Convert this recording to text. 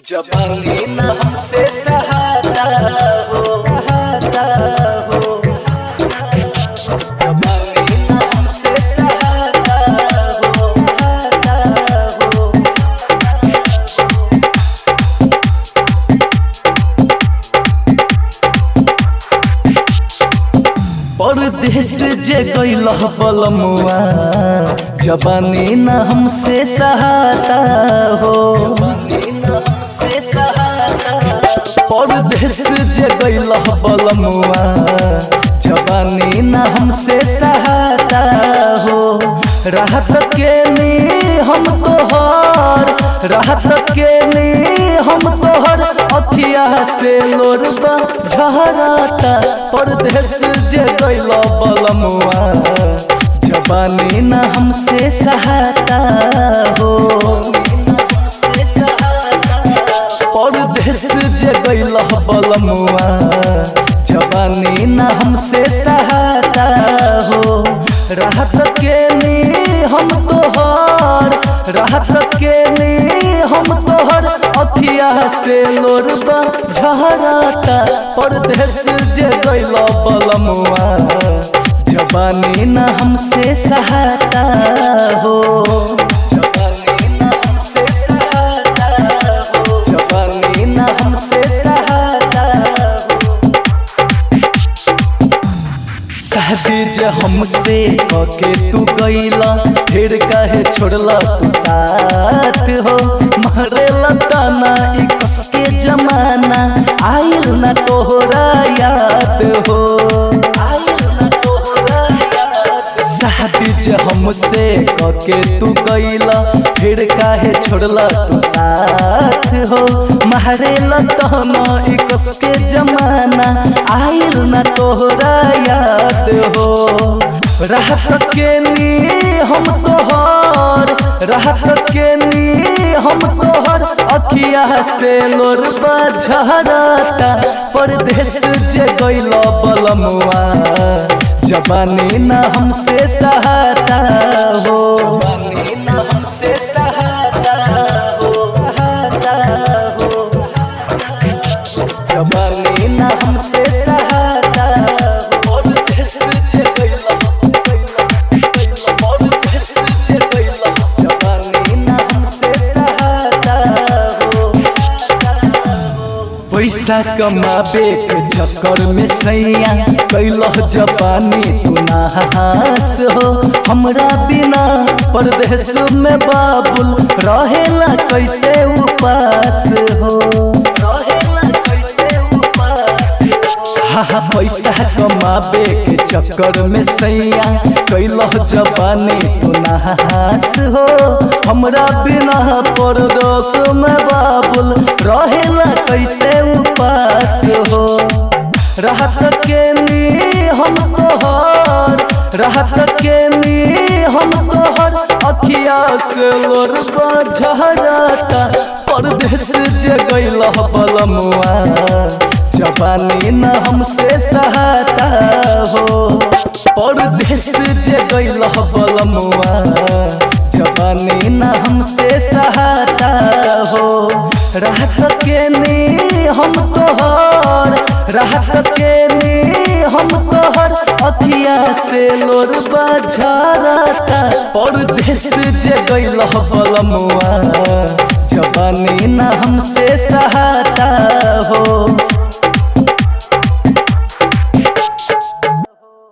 जवानी न हमसे सहाता हो, सहाता हो। जवानी न हमसे सहाता हो, सहाता हो। परदेस जे गइलह बलमुआ, जवानी न हमसे सहाता हो, जवानी न हमसे सहाता। परदेस जे गइलह बलमुआ, जवानी न हमसे सहाता हो। राहत के नी हम तोहर, राहत के नी हम तोहर, अखिया से लोरबा झहराता। परदेस जे गइल बलमुआ, जवानी न हमसे सहाता हो। परदेस जे गइल बलमुआ, जवानी न हमसे सहाता हो। राहत के नी हम तोहर, राहत के नी हम तोहर, अखिया से लोरबा झहराता। परदेस जे गइल बलमुआ, जवानी न हमसे सहाता हो। जवानी न हमसे सहाता हो, जवानी न हमसे सहाता हो। शादी जे हमसे कके तू गइला, फिर काहे छोड़ला तू साथ हो। मरेला ताना ई कसके जमाना, आइल ना तोहरा याद हो, आइल ना तोहरा याद। शादी जे हमसे कके तू गइला, फिर काहे छोड़ला तू साथ हो। मारेला ताना ई कसके जमाना, आइल ना तोहरा याद हो। राहत के नी हम तोहर, राहत के नी हम तोहर, अखिया से लोरबा झहराता। परदेस जे गइल बलमुआ, जवानी न हमसे सहाता हो, जवानी न हमसे सहाता हो, सहाता हो। जवानी न हमसे सहाता हो। परदेस जे गइल, परदेस जे गइल, जवानी न हमसे सहाता हो। पैसा कमाबे के चक्कर में सैया, कैलह जवानी तू नास हो। हमरा बिना परदेस में बाबुल रहेला कैसे उपास हो, रहेला कैसे उपास हो। हा पैसा कमाबे के चक्कर में सैया, कैलह जवानी तू नास हो। हमरा बिना परदेस में बाबुल रहेला कैसे उपास हो। राहत के नी हम तोहर, राहत के नी हम तोहर, अखिया से लोरबा झहराता। परदेस जे गइल बलमुआ, जवानी न हमसे सहाता हो। परदेस जे गइल बलमुआ, जवानी न हमसे सहाता हो। राहत के नी हम तोहर, राहत के नी हम तोहर, अखिया से लोरबा झहराता। परदेस जे गइल बलमुआ, जवानी न हमसे सहाता हो।